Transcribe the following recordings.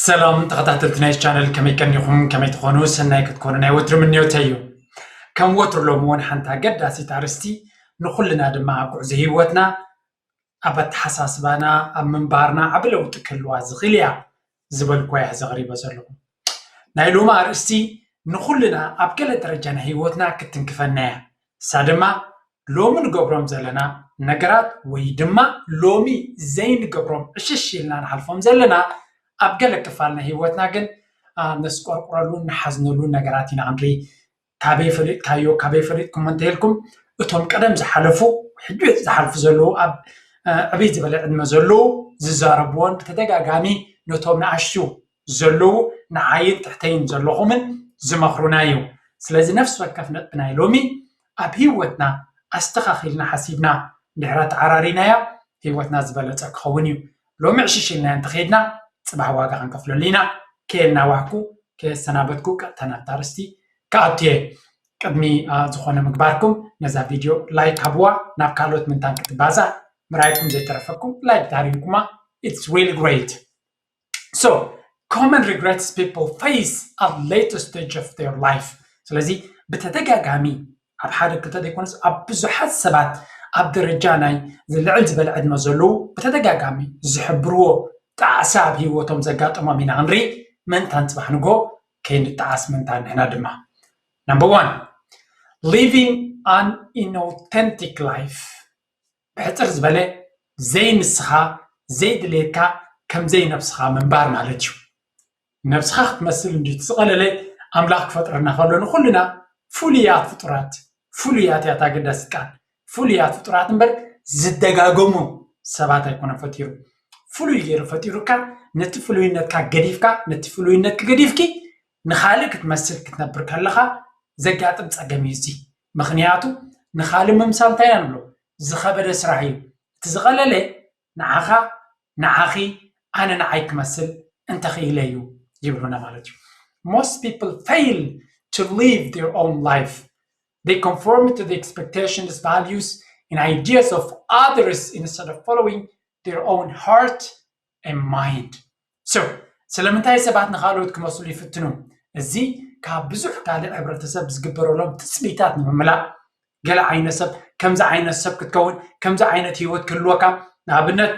ሰላም ተኸታተልቲ ናይ ቻነል፣ ከመይ ቀኒኹም? ከመይ ትኾኑ? ሰናይ ክትኮኑ ናይ ወትሩ ምንዮተይ እዩ። ከም ወትሩ ሎም እውን ሓንቲ ኣገዳሲት ኣርእስቲ፣ ንኹልና ድማ ኣብ ጉዕዞ ህይወትና፣ ኣብ ኣተሓሳስባና፣ ኣብ ምንባርና ዓቢ ለውጢ ክህልዋ ዝኽእል እያ ዝበልኩዋ እያ ዘቕሪበ ዘለኹ። ናይ ሎሚ ኣርእስቲ ንኹልና ኣብ ገለ ደረጃ ናይ ህይወትና ክትንክፈና እያ። እሳ ድማ ሎሚ ንገብሮም ዘለና ነገራት ወይ ድማ ሎሚ ዘይንገብሮም፣ ዕሽሽ ኢልና ንሓልፎም ዘለና፣ ኣብ ገለ ክፋል ናይ ህይወትና ግን ነስቆርቁረሉን ንሓዝነሉን ነገራት ኢና ክንርኢ። ካበይ ፈሊጥካዮ፣ ካበይ ፈሊጥኩም እንተኢልኩም፣ እቶም ቀደም ዝሓለፉ፣ ሕጂ ዝሓልፉ ዘለዉ፣ ኣብ ዕብይ ዝበለ ዕድመ ዘለዉ ዝዛረብዎን ብተደጋጋሚ ነቶም ንኣሽቱ ዘለዉ ንዓይን ትሕተይን ዘለኹምን ዝመኽሩና እዩ። ስለዚ ነፍሲ ወከፍ ነጥቢ ናይ ሎሚ ኣብ ህይወትና ኣስተኻኺልና ሓሲብና እንድሕር ኣተዓራሪናያ፣ ህይወትና ዝበለጸ ክኸውን እዩ። ሎሚ ዕሽሽ ኢልና እንተኸይድና፣ ጽባሕ ዋጋ ክንከፍለሉ ኢና። ከየናዋሕኩ፣ ከየሰናበትኩ፣ ቀጥታ ናብታ ኣርእስቲ ክኣቱ እየ። ቅድሚ ዝኾነ ምግባርኩም፣ ነዛ ቪድዮ ላይክ ሃብዋ፣ ናብ ካልኦት ምንታን ክትባዛሕ ምርኣይኩም ዘይተረፈኩም ላይክ ዳሪምኩማ። It's really great. So, common regrets people face at later stage of their life. ስለዚ ብተደጋጋሚ ኣብ ሓደ ክልተ ዘይኮነስ ኣብ ብዙሓት ሰባት ኣብ ደረጃ ናይ ልዕል ዝበለ ዕድመ ዘለዉ ብተደጋጋሚ ዝሕብርዎ ጣዕሳ ኣብ ህይወቶም ዘጋጠሞም ኢና ክንርኢ። ምእንታን ጽባሕ ንግሆ ከይንጠዓስ ምእንታን ንሕና ድማ። Number one, living an inauthentic life. ብሕጽር ዝበለ ዘይንስኻ፣ ዘይድልየካ፣ ከም ዘይነብስኻ ምንባር ማለት እዩ። ነብስኻ ክትመስል እንድዩ እቲ ዝቐለለ። ኣምላኽ ክፈጥረና ከሎ ንኹልና ፍሉያት ፍጡራት፣ ፍሉያት እያ እታ ኣገዳሲት ቃል፣ ፍሉያት ፍጡራት እምበር ዝደጋገሙ ሰባት ኣይኮነን ፈጢሩ። ፍሉይ ገይሩ ፈጢሩካ፣ ነቲ ፍሉይነትካ ገዲፍካ፣ ነቲ ፍሉይነትኪ ገዲፍኪ ንኻልእ ክትመስል ክትነብር ከለኻ ዘጋጥም ጸገም እዩ እዚ። ምኽንያቱ ንኻልእ ምምሳል እንታይ ኢና ንብሎ? ዝኸበደ ስራሕ እዩ። እቲ ዝቐለለ ንዓኻ፣ ንዓኺ፣ ኣነ ንዓይ ክመስል እንተኽኢለ እዩ ይብሉና ማለት እዩ። Most people fail to live their own life. They conform to the expectations, values, and ideas of others instead of following their own heart and mind. So, ስለምንታይ ሰባት ንኻልኦት ክመስሉ ይፍትኑ? እዚ ካብ ብዙሕ ካልእ ሕብረተሰብ ዝግበረሎም ትጽቢታት ንምምላእ፣ ገለ ዓይነት ሰብ፣ ከምዚ ዓይነት ሰብ ክትከውን፣ ከምዚ ዓይነት ህይወት ክህልወካ። ንኣብነት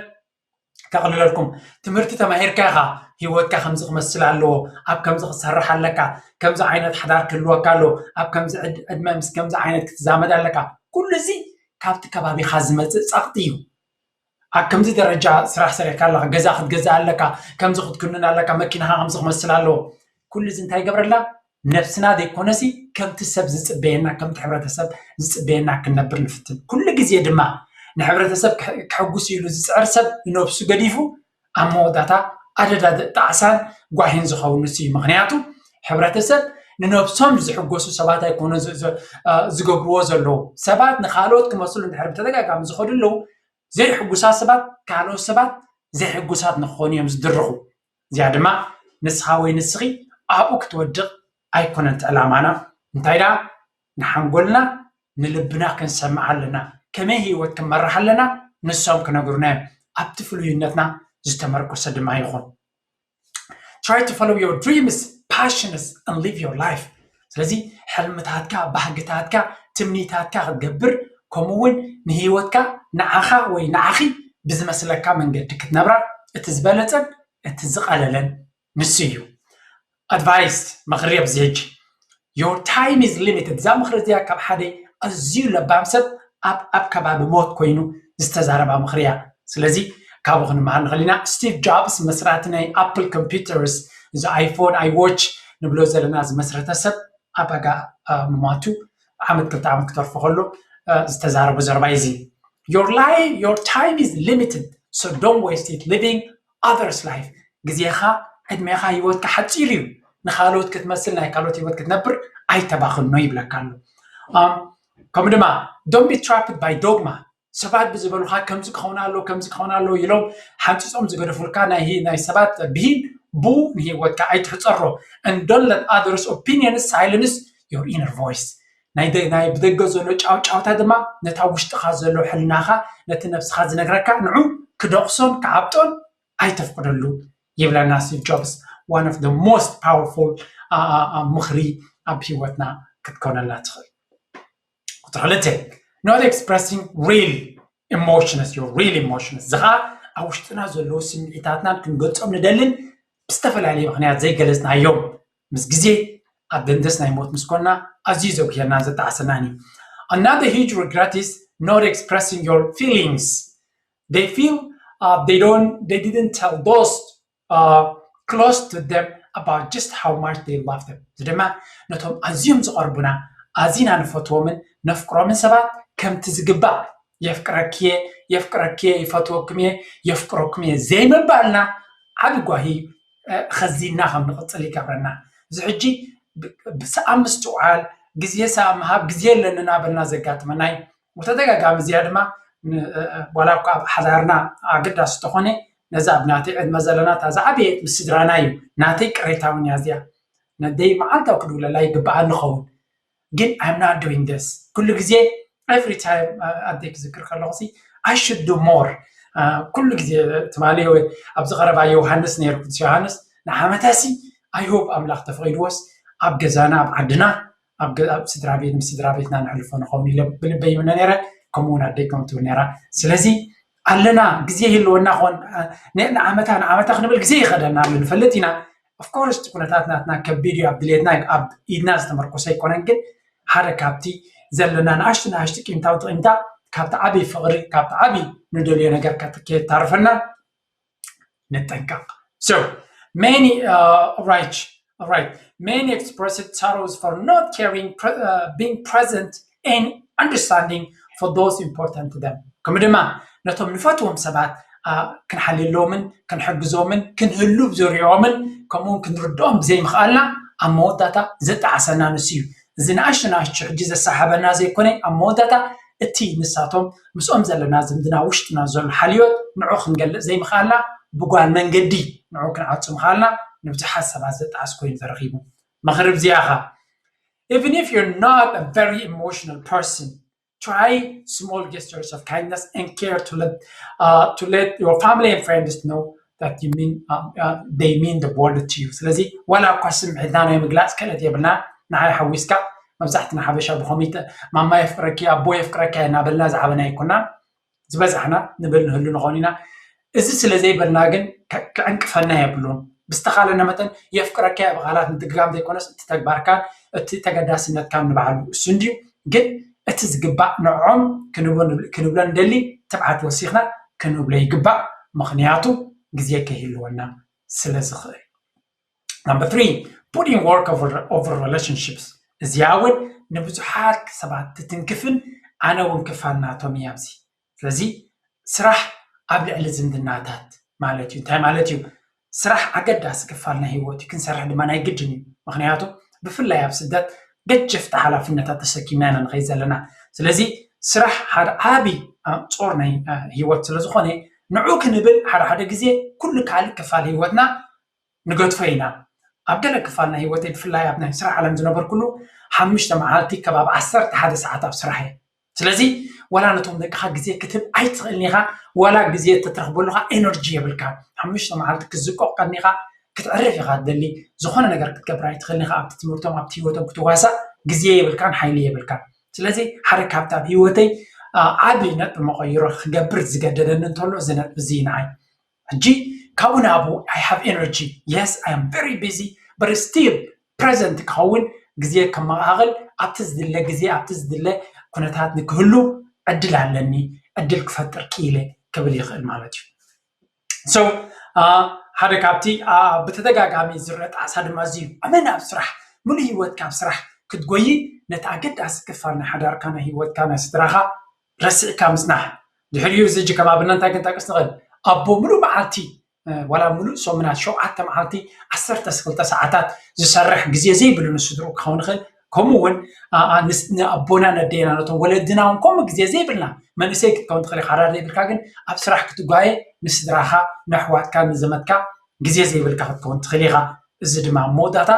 ከቕልለልኩም፣ ትምህርቲ ተማሂርካ ኢኻ፣ ህይወትካ ከምዚ ክመስል ኣለዎ፣ ኣብ ከምዚ ክትሰርሕ ኣለካ፣ ከምዚ ዓይነት ሓዳር ክህልወካ ኣለዎ፣ ኣብ ከምዚ ዕድ-፣ ዕድመ ምስ ከምዚ ዓይነት ክትዛመድ ኣለካ። ኩሉ እዚ ካብቲ ከባቢኻ ዝመጽእ ጸቕጢ እዩ። ኣብ ከምዚ ደረጃ ስራሕ ሰሪሕካ ኣለካ፣ ገዛ ክትገዝእ ኣለካ፣ ከምዚ ክትክንን ኣለካ፣ መኪናኻ ከምዚ ክመስል ኣለዎ። ኩሉ እዚ እንታይ ይገብረልና? ነብስና ዘይኮነሲ ከምቲ ሰብ ዝጽበየና፣ ከምቲ ሕብረተሰብ ዝጽበየና ክንነብር ንፍትን። ኩሉ ግዜ ድማ ንሕብረተሰብ ክሕ-፣ ክሕጉስ ኢሉ ዝጽዕር ሰብ ንነብሱ ገዲፉ ኣብ መወዳእታ ኣደዳ ጣዕሳን ጓሂን ዝኸውን ንሱ እዩ። ምኽንያቱ ሕብረተሰብ ንነብሶም ዝሕጎሱ ሰባት ኣይኮነ ዝ-፣ ዝ-፣ እ፣ ዝገብርዎ ዘለዉ። ሰባት ንኻልኦት ክመስሉ እንድሕር ብተደጋጋሚ ዝኸዱ ኣለዉ፣ ዘይሕጉሳት ሰባት ካልኦት ሰባት ዘይሕጉሳት ንክኾኑ እዮም ዝድርኹ። እዚኣ ድማ ንስኻ ወይ ንስኺ ኣብኡ ክትወድቕ ኣይኮነን እቲ ዕላማና። እንታይ ደኣ ንሓንጎልና ንልብና ክንሰምዕ ኣለና። ከመይ ህይወት ክንመርሕ ኣለና ንሶም ክነግሩና እዮም። ኣብቲ ፍሉይነትና ዝተመርኮሰ ድማ ይኹን። Try to follow your dreams, passions and live your life. ስለዚ ሕልምታትካ፣ ባህግታትካ፣ ትምኒታትካ ክትገብር፣ ከምኡ እውን ንህይወትካ ንዓኻ ወይ ንዓኺ ብዝመስለካ መንገዲ ክትነብራ እቲ ዝበለጸን እቲ ዝቐለለን ንሱ እዩ። ኣድቫይስ፣ ምኽሪ ኣብዚ ሕጂ። Your time is limited። እዛ ምኽሪ እዚኣ ካብ ሓደ ኣዝዩ ለባም ሰብ ኣብ፣ ኣብ ከባቢ ሞት ኮይኑ ዝተዛረባ ምኽሪ እያ። ስለዚ ካብኡ ክንመሃር ንኽእል ኢና። ስቲቭ ጆብስ መስራቲ ናይ ኣፕል ኮምፒውተርስ፣ እዚ ኣይፎን፣ ኣይዎች ንብሎ ዘለና ዝመስረተ ሰብ ኣብ ኣጋ፣ እ፣ ምሟቱ ዓመት ክልተ ዓመት ክተርፎ ከሎ፣ እ፣ ዝተዛረቦ ዘረባ እዩ እዚ። Your life, your time is limited, so don't waste it living others life። ግዜኻ፣ ዕድሜኻ፣ ህይወትካ ሓጺር እዩ። ንኻልኦት ክትመስል፣ ናይ ካልኦት ህይወት ክትነብር ኣይተባኽኖ ይብለካ ኣሎ። እም፣ ከምኡ ድማ don't be trapped by dogma። ሰባት ብዝበሉኻ ከምዚ ክኸውን ኣለዎ፣ ከምዚ ክኸውን ኣለዎ ኢሎም ሓንጺጾም ዝገደፉልካ ናይ ሂ-፣ ናይ ሰባት ብሂል ብኡ ንህይወትካ ኣይትሕጸሮ። And don't let others opinions silence your inner voice። ናይ ደ-፣ ናይ ብደገ ዘሎ ጫውጫውታ ድማ ነታ ውሽጥኻ ዘሎ ሕልናኻ፣ ነቲ ነብስኻ ዝነግረካ ንዑ ክደቕሶን ክዓብጦን ኣይተፍቅደሉ። ይብለና ስቲቭ ጆብስ። One of the most powerful ምኽሪ ኣብ ሂወትና ክትኮነና ትኽእል። ቁፅሪ ክልተ፣ not expressing real emotions, your real emotions። እዚ ከዓ ኣብ ውሽጥና ዘለዉ ስምዒታትናን ክንገልፆም ንደልን ብዝተፈላለየ ምክንያት ዘይገለፅናዮም ምስ ግዜ ኣብ ደንደስ ናይ ሞት ምስ ኮንና ኣዝዩ ዘጉህየናን ዘጣዕሰናን እዩ። Another huge regret is not expressing your feelings. They feel uh, they don't they didn't tell those uh, close to them about just how much they love them. እዚ ድማ ነቶም ኣዝዮም ዝቐርቡና ኣዚና ንፈትዎምን ነፍቅሮምን ሰባት ከምቲ ዝግባእ የፍቅረክየ የፍቅረክየ ይፈትወኩም እየ የፍቅረኩም እየ ዘይምባልና ዓቢ ጓሂ ኸዚና ከም ንቕፅል ይገብረና። እዚ ሕጂ ብሰኣብ ምስትውዓል ግዜ ሰኣብ ምሃብ ግዜ ኣለንና በልና ዘጋጥመና እዩ። ብተደጋጋሚ እዚኣ ድማ ዋላ እኳ ኣብ ሓዳርና ኣገዳሲ ተኾነ ነዛ ኣብ ናተይ ዕድመ ዘለና እታ ዝዓበየት ምስ ስድራና እዩ። ናተይ ቅሬታ እውን እያ እዚኣ። ነደይ መዓልታዊ ክድውለላ ይግበኣ ንኸውን ግን I'm not doing this ኩሉ ግዜ every time ኣደይ ክዝክር ከለኹ I should do more ኩሉ ግዜ ትማሊ ኣብዚ ቀረባ ዮሃንስ ነይሩ ቅዱስ ዮሃንስ ንዓመታሲ I hope ኣምላኽ ተፈቒድዎስ ኣብ ገዛና ኣብ ዓድና ኣብ ስድራ ቤት ምስ ስድራ ቤትና ንሕልፎ ንኸውን ኢለ ብልበይ ይምነ ነይረ። ከምኡ እውን ኣደይ ከም ትብል ነይራ። ስለዚ ኣለና ግዜ ይህልወና ኾን ንዓመታ ንዓመታ ክንብል ግዜ ይኸደና ኣሎ ንፈልጥ ኢና። Of course እቲ ኩነታት ናትና ከቢድ እዩ ኣብ ድሌትና ኣብ ኢድና ዝተመርኮሰ ኣይኮነን ግን ሓደ ካብቲ ዘለና ንኣሽቱ ንኣሽቱ ቂምታዊ ጥቂምታ ካብቲ ዓብዪ ፍቕሪ ካብቲ ዓብዪ ንደልዮ ነገር ከየታርፈና ንጠንቀቕ። So many uh, right right many expressed sorrows for not caring uh, being present and understanding for those important to them ከምኡ ድማ ነቶም ንፈትዎም ሰባት ክንሓልየሎምን ክንሕግዞምን ክንህሉ ብዙርያኦምን ከምኡውን ክንርድኦም ብዘይምኽኣልና ኣብ መወዳእታ ዘጣዓሰና ንሱ እዩ። እዚ ንኣሽቱ ንኣሽቱ ሕጂ ዘሰሓበና ዘይኮነ ኣብ መወዳእታ እቲ ንሳቶም ምስኦም ዘለና ዝምድና ውሽጥና ዘሎ ሓልዮት ንዑ ክንገልፅ ዘይምኽኣልና ብጓል መንገዲ ንዑ ክንዓፁ ምኽኣልና ንብዙሓት ሰባት ዘጣዓስ ኮይኑ ተረኺቡ። ምኽሪ ብዚኣኻ even if you're not a very emotional person try small gestures of kindness and care to let uh, to let your family and friends know that you mean uh, uh, they mean the world to you ስለዚ ዋላ እኳ ስምዒትና ናይ ምግላፅ ክእለት የብልና ንዓይ ሓዊስካ መብዛሕትና ሓበሻ ብኸመይ ማማ የፍቅረኪ ኣቦ የፍቅረካ እናበልና ዝዓበና ኣይኮናን ዝበዛሕና ንብል ንህሉ ንኾን ኢና እዚ ስለ ዘይበልና ግን ክዕንቅፈና የብሉን ብዝተኻለና መጠን የፍቅረካ ብቓላት ምድግጋም ዘይኮነስ እቲ ተግባርካን እቲ ተገዳስነትካን ንባዕሉ እሱ እንድዩ ግን እቲ ዝግባእ ንዕኦም ክንብሎ ንደሊ ትብዓት ወሲኽና ክንብሎ ይግባእ ምኽንያቱ ግዜ ከይህልወና ስለ ዝኽእል number three putting work over, over relationships እዚኣ እውን ንብዙሓት ሰባት ትትንክፍን ኣነ እውን ክፋል ናቶም እያ ኣብዚ ስለዚ ስራሕ ኣብ ልዕሊ ዝምድናታት ማለት እዩ እንታይ ማለት እዩ ስራሕ ኣገዳሲ ክፋል ናይ ህይወት እዩ ክንሰርሕ ድማ ናይ ግድን እዩ ምክንያቱ ብፍላይ ኣብ ስደት ገጀፍቲ ሓላፍነታት ተሰኪምና ኢና ንኸይድ ዘለና ስለዚ ስራሕ ሓደ ዓብይ ፆር ናይ ህይወት ስለዝኾነ ንዑ ክንብል ሓደ ሓደ ግዜ ኩሉ ካልእ ክፋል ህይወትና ንገድፎ ኢና ኣብ ገለ ክፋል ናይ ህይወተይ ብፍላይ ኣብ ናይ ስራሕ ዓለም ዝነበርኩሉ ሓሙሽተ መዓልቲ ከባቢ ዓሰርተ ሓደ ሰዓት ኣብ ስራሕ እየ ስለዚ ዋላ ነቶም ደቅኻ ግዜ ክትህብ ኣይትኽእልን ኢኻ ዋላ ግዜ ተትረኽበሉኻ ኤነርጂ የብልካ ሓሙሽተ መዓልቲ ክትዝቆቕ ቀኒኻ ክትዕርፍ ኢኻ ትደሊ ዝኾነ ነገር ክትገብር ኣይትኽእልን ኢኻ ኣብቲ ትምህርቶም ኣብቲ ህይወቶም ክትዋሳእ ግዜ የብልካን ሓይሊ የብልካን ስለዚ ሓደ ካብቲ ኣብ ህይወተይ ዓብዪ ነጥቢ መቐይሮ ክገብር ዝገደደኒ እንተሎ እዚ ነጥቢ እዚ ንዓይ ሕጂ ካብኡ ናብኡ I have energy yes I am very busy but still present ክኸውን ግዜ ከመቓቕል ኣብቲ ዝድለ ግዜ ኣብቲ ዝድለ ኩነታት ንክህሉ ዕድል ኣለኒ ዕድል ክፈጥር ክኢለ ክብል ይኽእል ማለት እዩ so ሓደ ካብቲ ብተደጋጋሚ ዝረጣዕሳ ድማ እዚ እዩ ኣመን ኣብ ስራሕ ሙሉእ ህይወትካ ኣብ ስራሕ ክትጎይ ነቲ ኣገዳሲ ክፋል ናይ ሓዳርካ ናይ ህይወትካ ናይ ስድራኻ ረሲዕካ ምጽናሕ ድሕሪኡ እዚ ሕጂ ከም ኣብነት እንታይ ክንጠቅስ ንኽእል ኣቦ ሙሉእ መዓልቲ ዋላ ሙሉእ ሰሙናት ሸውዓተ መዓልቲ ዓሰርተ ክልተ ሰዓታት ዝሰርሕ ግዜ ዘይብሉ ንስድርኡ ክኸውን ይኽእል ከምኡ እውን ንኣቦና ነደና ነቶም ወለድና እውን ከምኡ ግዜ ዘይብልና መንእሰይ ክትከውን ትኽእል ኢኻ ሓዳር ዘይብልካ ግን ኣብ ስራሕ ክትጓየ ንስድራኻ ንኣሕዋትካ ንዘመድካ ግዜ ዘይብልካ ክትከውን ትኽእል ኢኻ እዚ ድማ መወዳእታ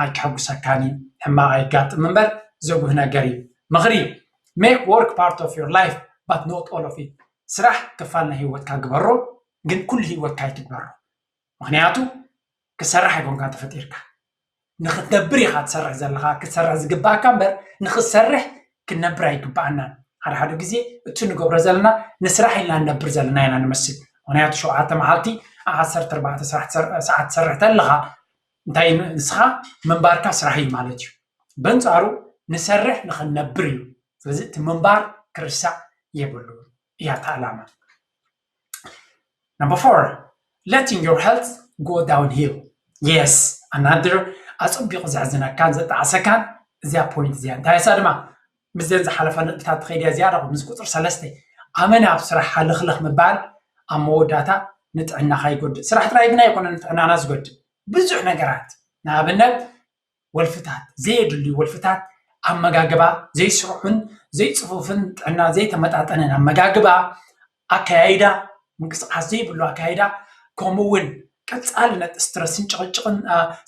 ኣይከሐጉሰካን እዩ ሕማቕ ኣይጋጥም እምበር ዘጉህ ነገር እዩ ምኽሪ make work part of your life but not all of it ስራሕ ክፋል ናይ ህይወትካ ግበሮ ግን ኩሉ ህይወትካ ኣይትግበሮ ምክንያቱ ክሰርሕ ኣይኮንካ ተፈጢርካ፣ ንክትነብር ኢካ ትሰርሕ ዘለካ። ክትሰርሕ ዝግባኣካ እምበር ንክትሰርሕ ክንነብር ኣይግባኣናን። ሓደ ሓደ ግዜ እቲ ንገብሮ ዘለና ንስራሕ ኢልና ንነብር ዘለና ኢና ንመስል። ምክንያቱ ሸውዓተ መዓልቲ ዓሰርተ ኣርባዕተ ሰዓት ትሰርሕ ተለካ እንታይ ንስካ ምንባርካ ስራሕ እዩ ማለት እዩ። በንፃሩ ንሰርሕ ንክንነብር እዩ። ስለዚ እቲ ምንባር ክርሳዕ የብሉ እያ እታ ዕላማ። Number four, letting your health go downhill. Yes, another ኣፀቢቑ ዘሕዝነካን ዘጣዕሰካን እዚኣ point እዚኣ እንታይ እሳ ድማ ምስዘን ዝሓለፋ ነጥብታት ትኸይድ እያ እዚኣ ምስ ቁፅር ሰለስተ ኣመና ኣብ ስራሕ ሃለኽለኽ ምባል ኣብ መወዳእታ ንጥዕናኻ ይጎድእ። ስራሕ ጥራይ ግን ኣይኮነን ንጥዕናና ዝጎድእ፣ ብዙሕ ነገራት ንኣብነት ወልፍታት ዘየድልዩ ወልፍታት ኣመጋግባ ዘይስሩዕን ዘይፅፉፍን ጥዕና ዘይተመጣጠነን ኣመጋግባ ኣከያይዳ ምንቅስቃስ ዘይብሉ ኣካይዳ ከምኡ እውን ቀፃልነት ስትረስን ጭቕጭቕን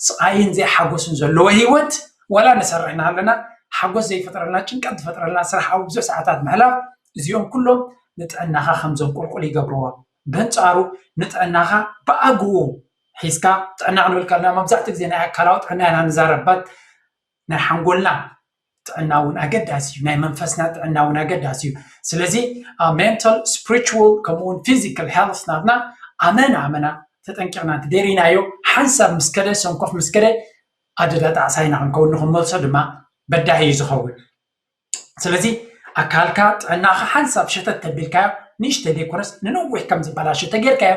ስቃይን ዘይሓጎስን ዘለዎ ህይወት ዋላ ንሰርሕ እናሃለና ሓጎስ ዘይፈጥረልና ጭንቀት ዝፈጥረልና ስራሕ ኣብ ብዙሕ ሰዓታት ምሕላፍ እዚኦም ኩሎም ንጥዕናኻ ከም ዘንቁልቁል ይገብርዎ። በንፃሩ ንጥዕናኻ ብኣግኡ ሒዝካ ጥዕና ክንብል ከለና መብዛሕትኡ ግዜ ናይ ኣካላዊ ጥዕና ኢና ንዛረብ ባት ናይ ሓንጎልና ጥዕና እውን ኣገዳሲ እዩ። ናይ መንፈስና ጥዕና እውን ኣገዳሲ እዩ። ስለዚ mental spiritual ከምኡውን physical health ናትና ኣመና ኣመና ተጠንቂቕና እንተደይርናዮ ሓንሳብ ምስ ከደ ሰንኮፍ ምስ ከደ ኣደዳ ጣዕሳ ኢና ክንከውን ንክንመልሶ ድማ በዳሂ እዩ ዝኸውን። ስለዚ ኣካልካ ጥዕናካ ሓንሳብ ሸተት ተቢልካዮ ንእሽተይ ዘይኮነስ ንነዊሕ ከም ዝበላሾ ተጌርካዮ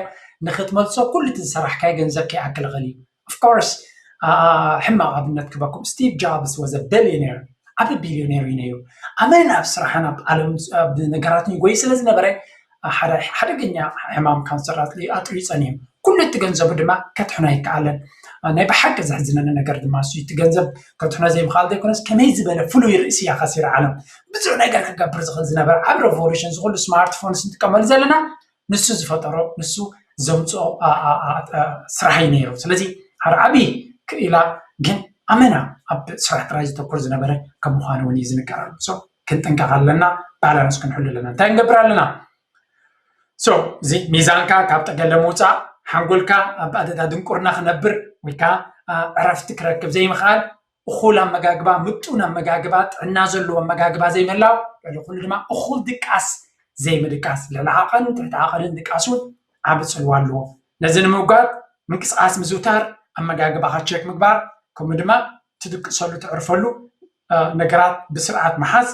ንክትመልሶ ኩሉ እቲ ዝሰራሕካዮ ገንዘብ ከይኣክል ይኽእል እዩ። Of course ሕማቕ ኣብነት ክበኩም Steve Jobs was a billionaire ዓብ ቢልዮኔር እዩ ነይሩ። ኣመን ኣብ ስራሕን ኣብ ዓለም ኣብ ነገራትን ይጎይ ስለ ዝነበረ ሓደ ሓደገኛ ሕማም ካንሰር ኣጥልዩ ጸኒሑ ኩሉ እቲ ገንዘቡ ድማ ከትሕኖ ኣይከኣለን። ናይ ብሓቂ ዘሕዝነኒ ነገር ድማ እሱ እቲ ገንዘብ ከትሕኖ ዘይምኽኣል ዘይኮነስ ከመይ ዝበለ ፍሉይ ርእሲ እያ ከሲራ ዓለም ብዙሕ ነገር ክገብር ዝኽእል ዝነበረ ዓብ ሬቮሉሽን ዝኽእሉ ስማርትፎንስ ንጥቀመሉ ዘለና ንሱ ዝፈጠሮ ንሱ ዘምፅኦ ስራሕ እዩ ነይሩ። ስለዚ ሓደ ዓብዪ ክኢላ ግን ኣመና ኣብ ስራሕ ጥራይ ዝተኮር ዝነበረ ከም ምዃኑ እውን እዩ ዝንገረሉ። ክንጥንቀቕ ኣለና፣ ባላንስ ክንሕሉ ኣለና። እንታይ ንገብር ኣለና? So እዚ ሚዛንካ ካብ ጠገለ ምውፃእ ሓንጎልካ ኣብ ኣደዳ ድንቁርና ክነብር ወይ ከዓ ዕረፍቲ ክረክብ ዘይምኽኣል እኹል ኣመጋግባ ምጡን ኣመጋግባ ጥዕና ዘለዎ ኣመጋግባ ዘይምህላው ልዕሊ ኩሉ ድማ እኹል ድቃስ ዘይምድቃስ ልዕሊ ዓቐን ትሕቲ ዓቐንን ድቃስ እውን ዓቢ ፅልዋ ኣለዎ። ነዚ ንምውጋድ ምንቅስቃስ ምዝውታር ኣመጋግባኻ ቸክ ምግባር ከምኡ ድማ ትድቅሰሉ ትዕርፈሉ ነገራት ብስርዓት ምሓዝ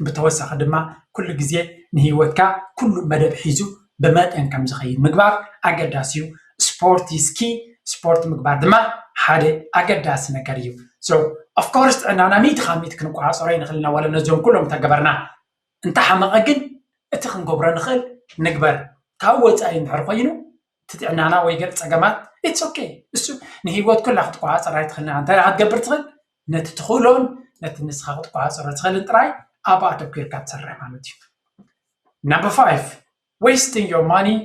ብተወሳኺ ድማ ኩሉ ግዜ ንህይወትካ ኩሉ መደብ ሒዙ ብመጠን ከም ዝኸይድ ምግባር ኣገዳሲ እዩ። ስፖርት ይስኪ ስፖርት ምግባር ድማ ሓደ ኣገዳሲ ነገር እዩ። ኦፍኮርስ ጥዕናና ሚእቲ ካብ ሚእቲ ክንቆፃፀሮ ይንኽእል ኢና ዋላ ነዚኦም ኩሎም እንተገበርና እንተሓመቐ ግን እቲ ክንገብሮ ንኽእል ንግበር። ካብ ወፃኢ እንድሕር ኮይኑ እቲ ጥዕናና ወይ ገለ ፀገማት ኢትስ ኦኬ እሱ ንህይወት ኩላ ክትቆፃፀር ኣይትኽእልና እንታይ ክትገብር ትኽእል ነቲ ትኽእሎን ነቲ ንስኻ ክትቆፃፀሮ ትኽእልን ጥራይ ኣብ ኣተኲርካ ትሰርሕ ማለት እዩ። Number five, wasting your money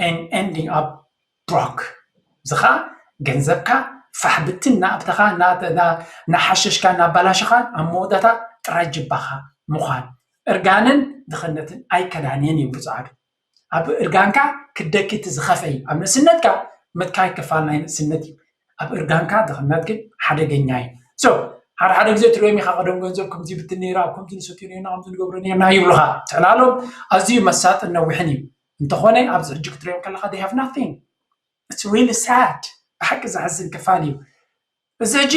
and ending up broke. እዚ ኸዓ ገንዘብካ ፋሕ ብትን እናኣብተኻ እናሓሸሽካ እናባላሸኻን ኣብ መወዳእታ ጥራይ ጅባኻ ምዃን እርጋንን ድኽነትን ኣይከዳንየን እዩ ብፅዓዱ ኣብ እርጋንካ ክደኪ እቲ ዝኸፈ እዩ ኣብ ንእስነትካ ምትካይ ክፋል ናይ ንእስነት እዩ ኣብ እርጋንካ ድኽነት ግን ሓደገኛ እዩ። ሓደ ሓደ ግዜ ትሪኦም ኢኻ ቀደም ገንዘብ ከምዚ ይብትን ነይሩ ኣብ ከምዚ ንሰትዮ ነርና ከምዚ ንገብሮ ነርና ይብሉኻ ትዕላሎም ኣዝዩ መሳጥን ነዊሕን እዩ። እንተኾነ ኣብዚ ሕጂ ክትሪኦም ከለኻ they have nothing it's really sad ብሓቂ ዘሕዝን ክፋል እዩ። እዚ ሕጂ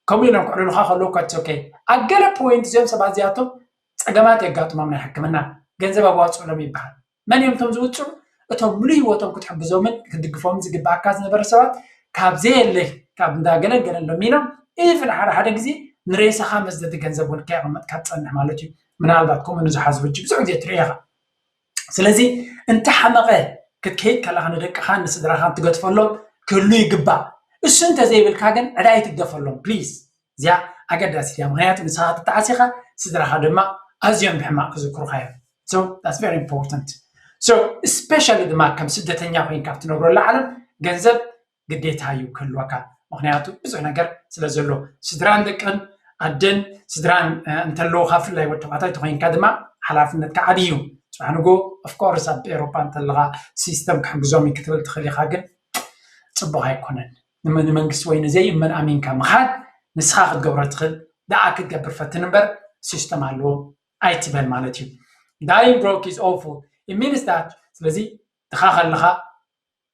ከምኡ ኢሎም ክዕልሉኻ ከለዉ ኳ it's okay ኣብ ገለ ፖይንት እዚኦም ሰባት እዚኣቶም ፀገማት የጋጥሞም ናይ ሕክምና ገንዘብ ኣዋፅእሎም ይበሃል። መን እዮም እቶም ዝውፅዑ? እቶም ሙሉእ ህይወቶም ክትሕግዞምን ክትድግፎምን ዝግበኣካ ዝነበረ ሰባት ካብ ዘየለ ካብ እንዳገለገለን ሎሚኖም ኢቭን ሓደ ሓደ ግዜ ንሬሳኻ መስደዲ ገንዘብ እውን ከየቐመጥካ ትፀንሕ ማለት እዩ። ምናልባት ከምኡ ንዝሓዙ ሕጂ ብዙሕ ግዜ ትርኢ ኢኻ። ስለዚ እንተሓመቐ ክትከይድ ከለኻ ንደቅኻን ንስድራኻን ትገድፈሎም ክህሉ ይግባእ። እሱ እንተዘይብልካ ግን ዕዳ ኣይትግደፈሎም ፕሊዝ። እዚኣ ኣገዳሲት እያ ምኽንያቱ ንስኻ ክትጠዓስ ኢኻ ስድራኻ ድማ ኣዝዮም ብሕማቕ ክዝክሩኻ እዮም። So that's very important. So especially ድማ ከም ስደተኛ ኮይንካ ኣብ ትነብረሉ ዓለም ገንዘብ ግዴታ እዩ ክህልወካ ምኽንያቱ ብዙሕ ነገር ስለ ዘሎ ስድራን ደቅን ኣደን ስድራን እንተለውካ ፍላይ ወዲ ተባዕታይ ተኮይንካ ድማ ሓላፍነትካ ዓብዪ እዩ። ፅባሕ ንጎ ኦፍኮርስ ኣብ ኤሮፓ እንተለካ ሲስተም ክሕግዞም እዩ ክትብል ትኽእል ኢኻ ግን ፅቡቅ ኣይኮነን። ንመ- ንመንግስቲ ወይ ንዘይእመን ኣሚንካ ምኻድ፣ ንስኻ ክትገብሮ ትኽእል ደኣ ክትገብር ፈትን እምበር፣ ሲስተም ኣለዎ ኣይትበል ማለት እዩ። Dying broke is awful, it means that. ስለዚ ድኻ ከለኻ፣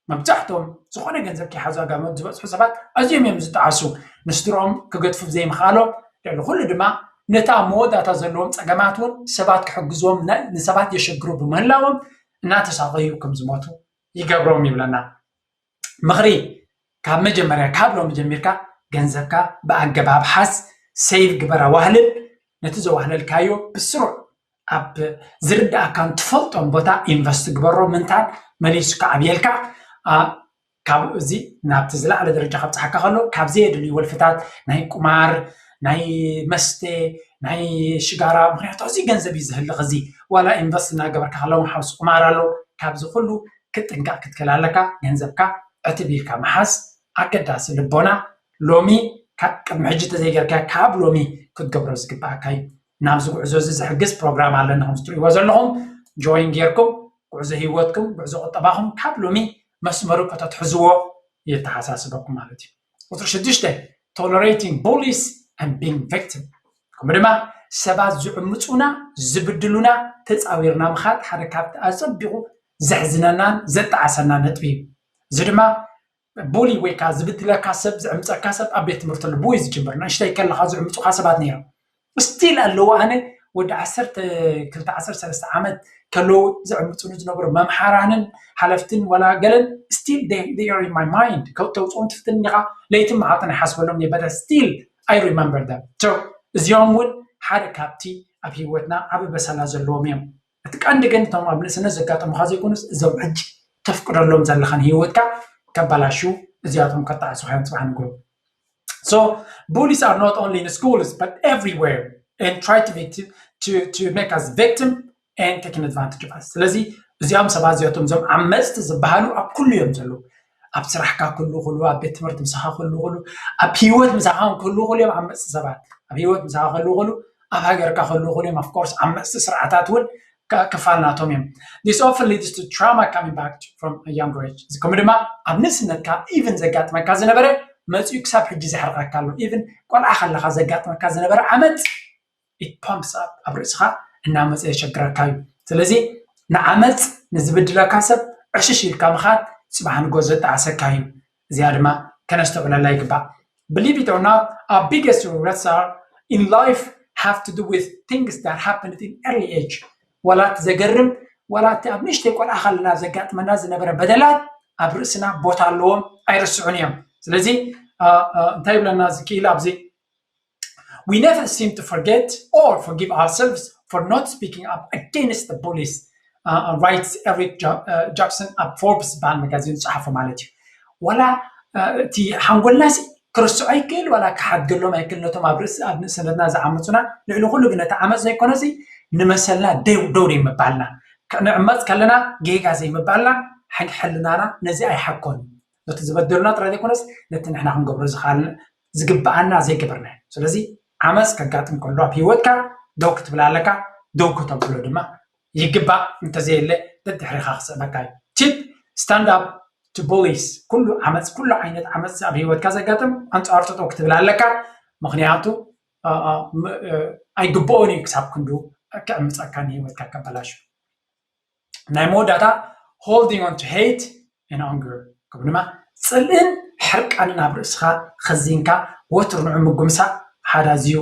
መብዛሕትኦም ዝኾነ ገንዘብ ከይሓዙ ኣጋመት ዝበፅሑ ሰባት ኣዝዮም እዮም ዝጠዓሱ። ንስድሮኦም ክገድፉ ብዘይምኽኣሎም፣ ልዕሊ ኩሉ ድማ ነቲ ኣብ መወዳእታ ዘለዎም ፀገማት እውን ሰባት ክሕግዝዎም ና- ንሰባት የሸግሩ ብምህላዎም እናተሳቐዩ ከም ዝሞቱ ይገብሮም ይብለና። ምኽሪ፣ ካብ መጀመርያ ካብ ሎሚ ጀሚርካ ገንዘብካ ብኣገባብ ሓዝ፣ ሴቭ ግበራ፣ ዋህልል። ነቲ ዘዋህለልካዮ ብስሩዕ ኣብ ዝርዳእካን ትፈልጦን ቦታ ኢንቨስት ግበሮ። ምንታን መሊሱ ክዓብየልካ። ካብ እዚ ናብቲ ዝለዓለ ደረጃ ከብፅሓካ ከሎ ካብ ዘየድልዩ ወልፍታት ናይ ቁማር፣ ናይ መስተ፣ ናይ ሽጋራ፣ ምክንያቱ እዚ ገንዘብ እዩ ዝህልኽ። እዚ ዋላ ኢንቨስት እናገበርካ ከለውን ሓውሲ ቁማር ኣሎ። ካብዚ ኩሉ ክትጥንቀቕ ክትክእል ኣለካ። ገንዘብካ ዕትብ ኢልካ ምሓዝ ኣገዳሲ። ልቦና ሎሚ ካብ ቅድሚ ሕጂ ተዘይገርካ ካብ ሎሚ ክትገብሮ ዝግባኣካ እዩ። ናብዚ ጉዕዞ እዚ ዝሕግዝ ፕሮግራም ኣለና፣ ከም ዝትሪእዎ ዘለኹም። ጆይን ጌርኩም ጉዕዞ ህይወትኩም፣ ጉዕዞ ቁጠባኹም ካብ ሎሚ መስመሩ ከተትሕዝዎ የተሓሳስበኩም ማለት እዩ። ቁፅሪ ሽዱሽተ፣ tolerating bullies and being victim። ከምኡ ድማ ሰባት ዝዕምፁና ዝብድሉና ተፃዊርና ምኻድ ሓደ ካብቲ ኣፀቢቑ ዘሕዝነናን ዘጣዓሰና ነጥቢ እዩ። እዚ ድማ ቡሊ ወይ ከዓ ዝብድለካ ሰብ ዝዕምፀካ ሰብ ኣብ ቤት ትምህርቲ ኣሎ ብኡ እዩ ዝጅምር። ንእሽተይ ከለካ ዝዕምፁካ ሰባት ነይሮም ስቲል ኣለዉ። ኣነ ወዲ ዓሰርተ ክልተ ዓሰርተ ሰለስተ ዓመት ከለዉ ዝዕምፁኒ ዝነበሩ መምሓራንን ሓለፍትን ወላ ገለን ስቲል they are in my mind። ተውፅኦም ትፍትን ኢኻ ለይትን መዓልትን ይሓስበሎም ነበረ። ስቲል I remember them። እዚኦም እውን ሓደ ካብቲ ኣብ ህይወትና ዓቢ በሰላ ዘለዎም እዮም። እቲ ቀንዲ ግን እቶም ኣብ ንእስነት ዘጋጠሙካ ዘይኮኑስ እዞም ሕጂ ተፍቅደሎም ዘለኻን ህይወትካ ከባላሹ እዚኣቶም ከጣዕሱኻ እዮም ፅባሕ ንግሆ። So bullies are not only in schools but everywhere and try to victim to to make us victim and taking advantage of us። ስለዚ እዚኦም ሰባት እዚኣቶም እዞም ዓመፅቲ ዝበሃሉ ኣብ ኩሉ እዮም ዘለዉ። ኣብ ስራሕካ ክህሉ ክሉ፣ ኣብ ቤት ትምህርቲ ምሳኻ ክህሉ ክሉ፣ ኣብ ህይወት ምሳኻ ክህሉ ክሉ እዮም ዓመፅቲ ሰባት። ኣብ ህይወት ምሳኻ ክህሉ ክሉ፣ ኣብ ሃገርካ ክህሉ ክሉ እዮም። Of course ዓመፅቲ ስርዓታት እውን ክፋል ናቶም እዮም። This often leads to trauma coming back from a younger age። ከምኡ ድማ ኣብ ንእስነትካ ኢቭን ዘጋጥመካ ዝነበረ መፅኡ ክሳብ ሕጂ ዘሕርቀካ ኣሎ። ኢቭን ቆልዓ ከለካ ዘጋጥመካ ዝነበረ ዓመፅ it pumps up ኣብ ርእስኻ እናመፀ የሸግረካ እዩ። ስለዚ ንዓመፅ ንዝብድለካ ሰብ ዕሽሽ ኢልካ ምኻድ ፅባሕ ንጎ ዘጣዓሰካ እዩ። እዚኣ ድማ ከነስተውዕለላ ይግባእ። Believe it or not, our biggest regrets are in life have to do with things that happened in early age። ዋላ እቲ ዘገርም ዋላ እቲ ኣብ ንእሽተይ ቆልዓ ከለና ዘጋጥመና ዝነበረ በደላት ኣብ ርእስና ቦታ ኣለዎም ኣይርስዑን እዮም። ስለዚ እንታይ ይብለና እዚ ክኢል ኣብዚ We never seem to forget or forgive ourselves for not speaking up against the bullies, uh, writes Eric Jackson ኣብ ፎርብስ ዝበሃል መጋዚን ዝፀሓፎ ማለት እዩ። ዋላ እቲ ሓንጎልና ሲ ክርስዖ ኣይክእል ዋላ ክሓድገሎም ኣይክእል ነቶም ኣብ ርእሲ ኣብ ንእስነትና ዝዓመፁና። ልዕሊ ኩሉ ግን ነቲ ዓመፅ ዘይኮነ ሲ ንመሰልና ደው ደው ዘይምባልና፣ ንዕመፅ ከለና ጌጋ ዘይምባልና ሕልናና ነዚ ኣይሓኮን። ነቲ ዝበደሉና ጥራይ ዘይኮነስ ነቲ ንሕና ክንገብሮ ዝግበኣና ዘይገበርናዮ። ስለዚ ዓመፅ ከጋጥም ከሎ ኣብ ሂወትካ ደው ክትብል ኣለካ፣ ደው ክተብሎ ድማ ይግባእ። እንተዘየለ ደድሕሪኻ ክስዕበካ እዩ። Tip, stand up to bullies። ኩሉ ዓመፅ፣ ኩሉ ዓይነት ዓመፅ ኣብ ሂወትካ ዘጋጥም ኣንፃር ጠጠው ክትብል ኣለካ። ምክንያቱ ኣይግብኦን እዩ ክሳብ ክንዱ ክዕምፀካ ንሂወትካ ከበላሹ። ናይ መወዳእታ holding on to hate and anger፣ ከም ድማ ፅልእን ሕርቃንን ኣብ ርእስኻ ኸዚንካ ወትሩ ንዑ ምጉምሳዕ ሓደ ኣዝዩ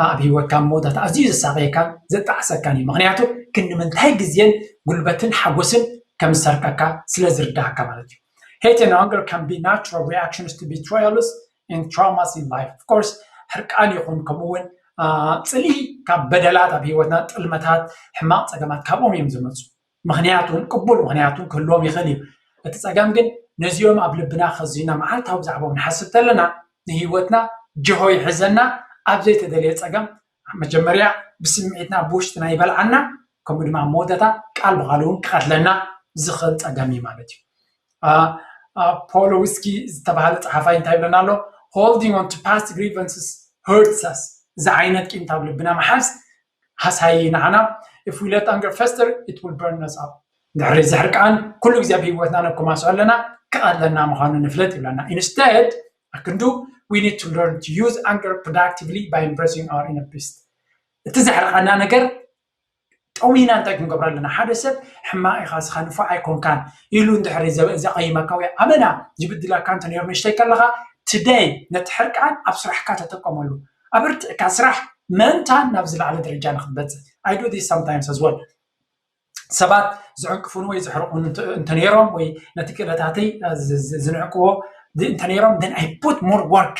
ኣብ ሂወትካ መወዳእታ ኣዝዩ ዘሳቀየካን ዘጣዕሰካን እዩ። ምክንያቱ ክንዲ ምንታይ ግዜን ጉልበትን ሓጎስን ከም ዝሰርቀካ ስለ ዝርዳእካ ማለት እዩ። Hate and anger can be natural reactions to betrayals and traumas in life. Of course ሕርቃን ይኹን ከምኡ እውን ፅልኢ ካብ በደላት ኣብ ሂወትና ጥልመታት ሕማቅ ፀገማት ካብኦም እዮም ዝመፁ። ምክንያቱን ቅቡል ምክንያቱን ክህልዎም ይኽእል እዩ። እቲ ፀገም ግን ነዚኦም ኣብ ልብና ከዚና መዓልታዊ ብዛዕባኦም ንሓስብ ተለና ንሂወትና ጅሆ ይሕዘና። ኣብ ዘይተደልየ ፀገም መጀመርያ ብስምዒትና ብውሽጥና ይበልዓና፣ ከምኡ ድማ መወዳእታ ቃል ብቃል እውን ክቀትለና ዝኽእል ፀገም እዩ ማለት እዩ። ፖሎውስኪ ዝተባሃለ ፀሓፋይ እንታይ ይብለና ኣሎ? Holding on to past grievances hurts us። እዚ ዓይነት ቂምታ ኣብ ልብና ምሓዝ ሃሳይ ንዓና። If we let anger fester it will burn us up። ድሕሪ እዚ ሕርቃን ኩሉ ግዜ ኣብ ሂወትና ነኮማሶ ኣለና። ክቐለና ምዃኑ ንፍለጥ ይብለና። Instead ኣክንዱ we need to learn to use anger productively by embracing our inner beast። እቲ ዘሕርቐና ነገር ጠዊና እንታይ ክንገብሮ ኣለና? ሓደ ሰብ ሕማቕ ኢኻ፣ ስኻ ንፉዕ ኣይኮንካን ኢሉ እንድሕሪ ዘ- ዘቐይመካ ወይ ኣመና ዝብድለካ እንተ ነይሩ ንእሽተይ ከለኻ፣ today ነቲ ሕርቃን ኣብ ስራሕካ ተጠቀመሉ። ኣብ ርትዕካ ስራሕ ምእንታን ናብ ዝለዓለ ደረጃ ንክትበፅሕ። I do this sometimes as well። ሰባት ዝዕንቅፉኒ ወይ ዝሕርቁኒ እንተ- እንተነይሮም ወይ ነቲ ክእለታተይ እ፣ ዝ- ዝ- ዝንዕቅዎ ዝ- እንተነይሮም then I put more work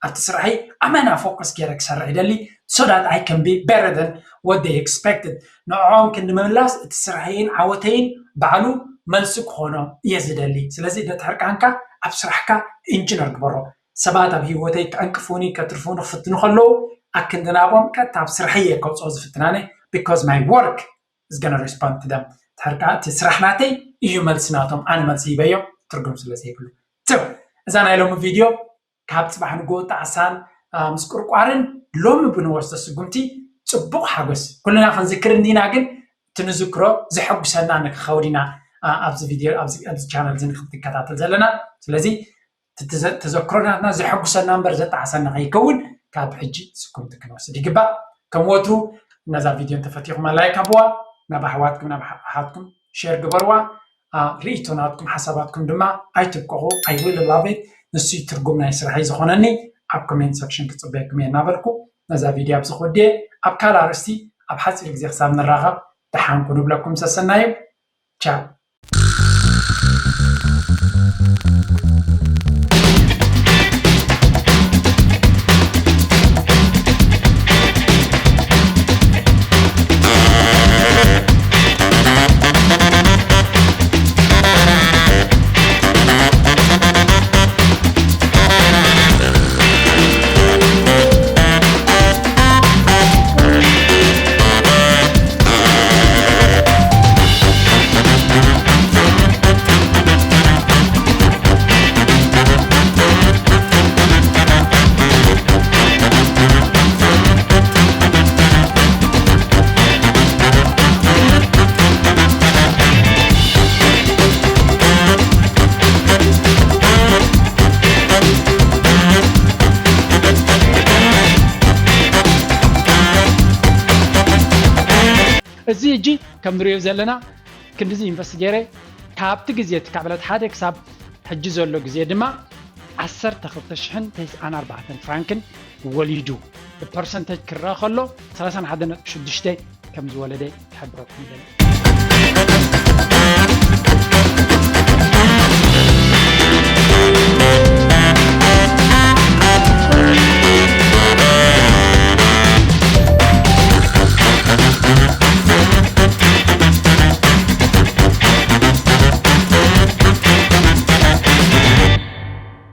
ኣብቲ ስራሐይ ኣመና ፎከስ ገይረ ክሰርሕ ይደሊ so that I can be better than what they expected። ንዕኦም ክንዲ ምምላስ እቲ ስራሐይን ዓወተይን ባዕሉ መልሲ ክኾኖ እየ ዝደሊ። ስለዚ ነቲ ሕርቃንካ ኣብ ስራሕካ ኢንጂነር ግበሮ። ሰባት ኣብ ህይወተይ ክዕንቅፉኒ ከትርፉኒ ክፍትኑ ከለዉ ኣክንዲ ናብኦም ቀጥታ ኣብ ስራሐይ እየ ከውፅኦ ዝፍትናነ because my work is gonna respond to them። ሕርቃ እቲ ስራሕ ናተይ እዩ መልሲ ናቶም፣ ኣነ መልሲ ሂበዮ ትርጉም ስለ ዘይብሉ። So እዛ ናይ ሎሚ ቪድዮ ካብ ፅባሕ ንግሆ ጣዕሳን አ፣ ምስ ቁርቋርን ሎሚ ብንወስዶ ስጉምቲ ፅቡቕ ሓጎስ ኩልና ክንዝክር እንዲና፣ ግን እቲ ንዝክሮ ዘሐጉሰና ንክኸውን ኢና አ፣ ኣብዚ ቪድዮ ኣብዚ ኣብዚ ቻነል እዚ ንክትከታተል ዘለና። ስለዚ እቲ ተዘ- ተዘክሮ ናትና ዘሐጉሰና እምበር ዘጣዕሰና ከይከውን ካብ ሕጂ ስጉምቲ ክንወስድ ይግባእ። ከም ወትሩ ነዛ ቪድዮ እንተፈቲኹማ ላይክ ኣብዋ፣ ናብ ኣሕዋትኩም ናብ ኣሓትኩም ሼር ግበርዋ። አ፣ ርእይቶ ናትኩም ሓሳባትኩም ድማ ኣይትብቀቑ። I really love it። ንሱ እዩ ትርጉም ናይ ስራሐይ ዝኾነኒ። ኣብ ኮሜንት ሰክሽን ክፅበየኩም እየ እናበልኩ ነዛ ቪድዮ ኣብዚ ክወድየ። ኣብ ካልእ ኣርእስቲ ኣብ ሓፂር ግዜ ክሳብ ንራኸብ ደሓንኩ ንብለኩም ሰሰናዩ። ቻው። እዚ ሕጂ ከም ንሪኦ ዘለና ክንድዚ ኢንቨስት ገይረ ካብቲ ግዜ እቲ ካብ ዕለት ሓደ ክሳብ ሕጂ ዘሎ ግዜ ድማ ዓሰርተ ክልተ ሽሕን ተስዓን ኣርባዕተን ፍራንክን ወሊዱ። ብፐርሰንተጅ ክረአ ከሎ ሰላሳን ሓደ ነጥቢ ሽዱሽተ ከም ዝወለደ ክሕብረኩም ይደሊ።